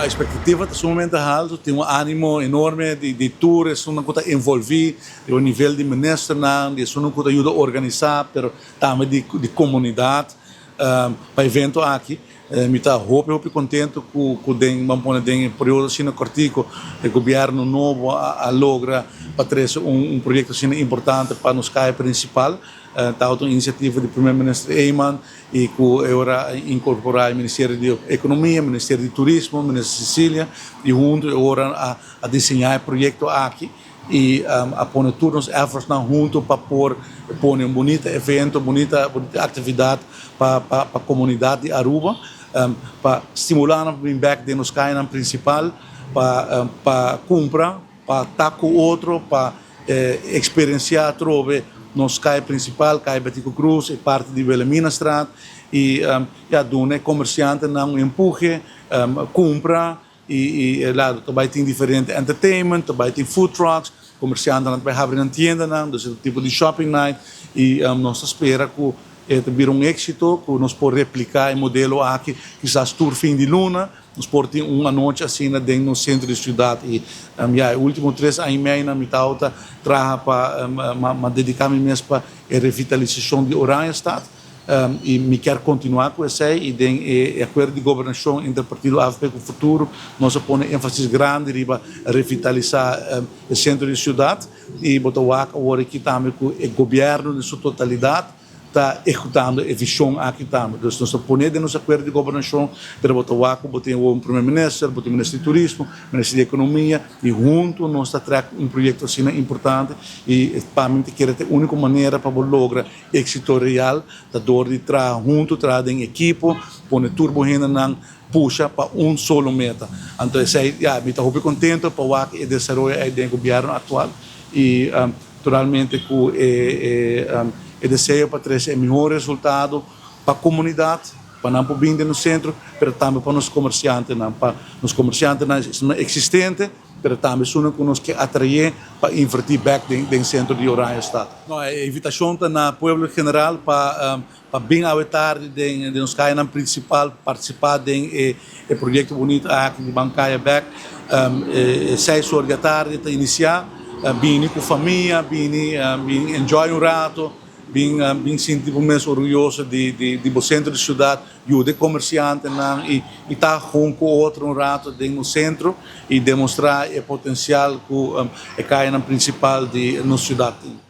E expectativa ta sumamente halto, tin un animo enorme di tur esunnan cu ta envolvi, riba nivel di ministernan, di esunnan cu ta yuda organisa, pero tambe di comunidad pa evento aki. Mi ta hopi hopi contento cu den, ban pone den e periodo asina cortico, e gobierno nobo a logra pa trece un proyecto asina importante pa nos caya principal. Tabata un iniciativa di Primer Minister Eman y cu e ora a incorpora e Ministerio di Economia, Ministerio di Turismo, Minister Cecilia y hunto e ora a diseña e proyecto aki y a pone tur nos effortsnan hunto pa por pone un bunita evento, bunita actividad pa pa comunidad di Aruba, pa stimula nan pa bin bek den nos cayanan principal pa pa cumpra, pa ta cu otro, pa experiencia atrobe nos caya principal, Caya Betico Croes y parti di Wilhelminastraat y ya duna e comerciantenan un empuje, cumpra y e lado ta bay tin diferente entertainment, ta bay tin food trucks, comerciantenan ta bay habri nan tiendanan, dus e ta tipo di shopping night y nos ta spera cu e ta bira un exito, cu nos por replica e modelo aki kisas tur fin di luna. Nos por tin un anochi asina den nos centro di ciudad y ya e ultimo tres aña y medio nan mi tabata traha pa ma dedica mi mes pa e revitalisacion di Oranjestad y mi kier continua cu esey y den e acuerdo di gobernacion entre partido avp cu Futuro nos a pone enfasis grandi riba revitalisa e centro di ciudad y bo ta wak awor aki tambe cu e gobierno den su totalidad ta ehecutando e vision aki tambe. Dus nos ta pone den nos acuerdo di gobernacion, pero bo ta wak cu bo tin awor un primer minister, bo tin minister di turismo, minister di economia y hunto nos ta trek un proyecto asina importante y pa mi ta kere ta e unico manera pa bo logra exito real ta door di traha hunto, traha den ekipo, pone tur bo hendenan pusha pa un solo meta. Anto esey, ya, mi ta hopi contento pa wak e desaroyo ey den gobierno actual y Naturalmente cu e deseo pa trece e mihor resultado pa comunidad, pa nan por bin den nos centro, pero tambe pa nos comerciantenan, pa nos comerciantenan esnan existente, pero tambe esunnan cu nos ke atrae pa inverti bek den centro di Oranjestad. No, e invitacion ta na pueblo en general pa pa bin awe tardi den nos cayanan principal, participa den e proyecto bonito aki di Ban Caya Bek. E seis or di atardi ta inicia, bini cu famia, bini bin enjoy un rato, bin bin sinti bo mes orguyoso di di bo centro di ciudad, yuda e comerciantenan y y ta hun cu otro un rato den nos centro y demostra e potencial cu e cayanan principal di nos ciudad tin.